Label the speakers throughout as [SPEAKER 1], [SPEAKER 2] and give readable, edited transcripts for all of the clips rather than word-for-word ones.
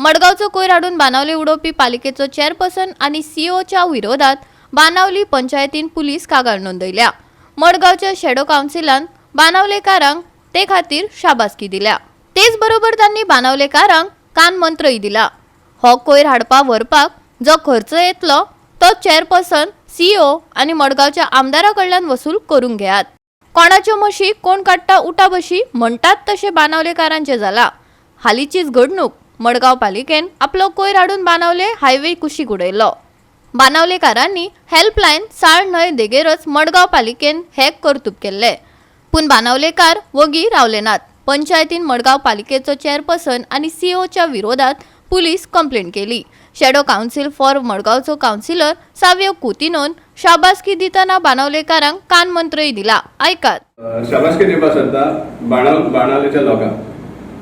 [SPEAKER 1] मडगांवचो कोयर हाडून बाणावले उडोवपी पालिकेचो चेअरपर्सन आनी सीईओच्या विरोधात बाणावली पंचायतीन पुलीस कागाळ नोंदयल्या. मडगांवच्या शेडो कावन्सिलान बाणावलेकारांक ते खातीर शाबासकी दिल्या. तेच बरोबर तांणी बाणावलेकारांक कान मंत्रय दिला. हो कोयर हाडपा व्हरपाक जो खर्च येतलो तो चेअरपर्सन, सीईओ आनी मडगांवच्या आमदारा कडल्यान वसूल करून घेयात. कोणाच्यो म्हशी कोण काडटा उठाबशी म्हणटात तशें बाणावलेकारांचें जाला. हालींचीच घडणूक, मडगांव पालिकेन आपलो कोयर हाडून बाणावले हायवे कुशीक उडयलो. बाणावलेकारांनी हेल्पलायन साळ न्हंय देगेरच मडगांव पालिकेन हे कर्तूब केल्ले. पूण बाणावलेकार वगी रावले नात. पंचायतीन मडगांव पालिकेचो चेअरपर्सन आनी सीईओच्या विरोधात पुलीस कंप्लेंट केली. शेडो कावन्सिल फॉर मडगांवचो कावन्सिलर सावियो कुतिनोन शाबासकी दितना बाणावलेकारांक कानमंत्रय दिला. आयकात.
[SPEAKER 2] शाबासकी दिवपाक सोदता बाणावलेच्या लोकांक,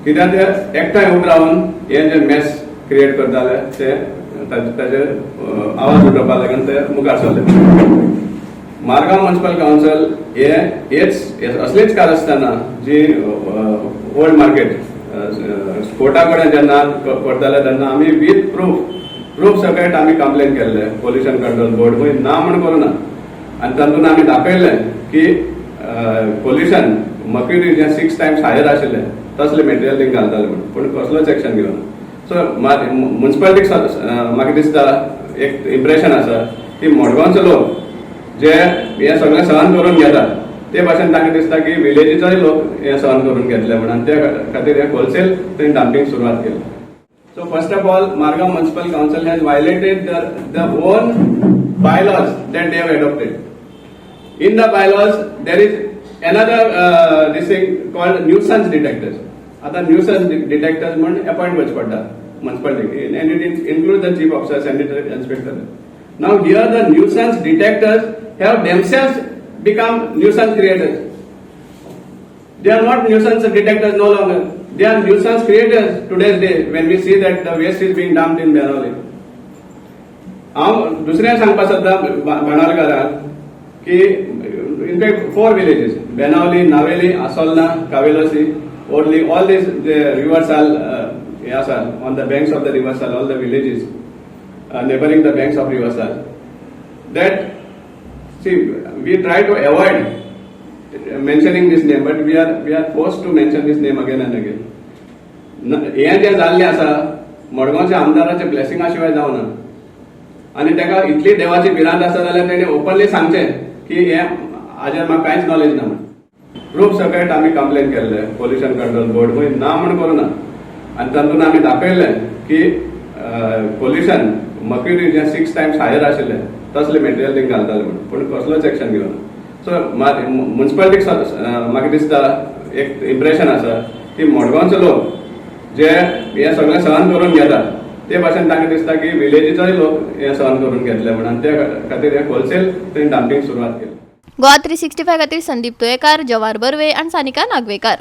[SPEAKER 2] कित्याक ते एकठांय उबे रावन हे जे मेस क्रिएट करताले ते ताजेर आवाज उठोवपा लागून ते मुखार सरले. मारगांव म्युन्सिपल कावन्सिल हे हेच असलीच कारस्थाना जी ओल्ड मार्केट कोर्टा कडेन जेन्ना करताले तेन्ना आमी वीथ प्रूफ सकयट आमी कंप्लेन केल्ले. पोल्युशन कंट्रोल बोर्ड खंय ना म्हण करूं ना आनी तातूंत आमी दाखयल्लें की पोल्युशन मर्क्युरी जें सिक्स टायम्स हायर आशिल्लें तसलें मटेरियल थिंग घालताले म्हण, पूण कसलोच एक्शन घेवना. सो म्युन्सिपालिटीक म्हाका दिसता एक इम्प्रेशन आसा की मडगांवचे लोक जे हे सगळें सहन करून घेतात, ते भाशेन तांकां दिसता की विलेजीचोय लोक हे सहन करून घेतले म्हणून आनी त्या खातीर हे होलसेल थंय डंपिंग सुरवात केली. So first of all, Margao Municipal Council has violated the own bylaws that they have adopted. In the bylaws, there is another this thing called nuisance detectors. आता nuisance detectors म्हण appoint करचे पडटा municipality, and it include the chief officer, sanitary inspector. Now here the nuisance detectors have themselves become nuisance creators. They are not nuisance detectors no longer. They are nuisance creators today's day when we see that the waste is being dumped in Benaulim. हांव दुसरें सांगपाक सोदता बाणावलेकारांक की in fact four villages, Benaulim, Navelim, Assolna, Cavelossim, Orly, all these river Sal हे आसा, on the banks of the river Sal, all the villages neighbouring the banks of river Sal, that see, we try to avoid mentioning this name, but we are forced to mention this name again and again. हें जें जाल्लें आसा मडगांवच्या आमदाराच्या ब्लेसिंगा शिवाय जावना आनी ताका इतली देवाची भिरांत आसा जाल्यार तेणें ओपनली सांगचें की हें हाजेर म्हाका कांयच नॉलेज ना म्हण. प्रूफ सकयट आमी कंप्लेन केल्ले. पोल्युशन कंट्रोल बोर्ड खंय ना म्हण करूं ना आनी तातूंत आमी दाखयल्लें की पोल्युशन मर्क्युरी जें सिक्स टायम्स हायर आशिल्लें तसलें मटेरियल थिंग घालताले म्हण, पूण कसलोच एक्शन घेवना. सो म्युन्सिपालिटीक म्हाका दिसता एक इम्प्रेशन आसा की मडगांवचे लोक जे हे सगळें सहन करून घेतात, ते भाशेन तांकां दिसता की विलेजीचोय लोक हे सहन करून घेतले म्हण आनी त्या खातीर हे होलसेल थंय डंपिंग सुरवात केली.
[SPEAKER 1] गोवा 365 खातीर संदीप तुयेकार, जवाहर बर्वे आनी सानिका नागवेकार.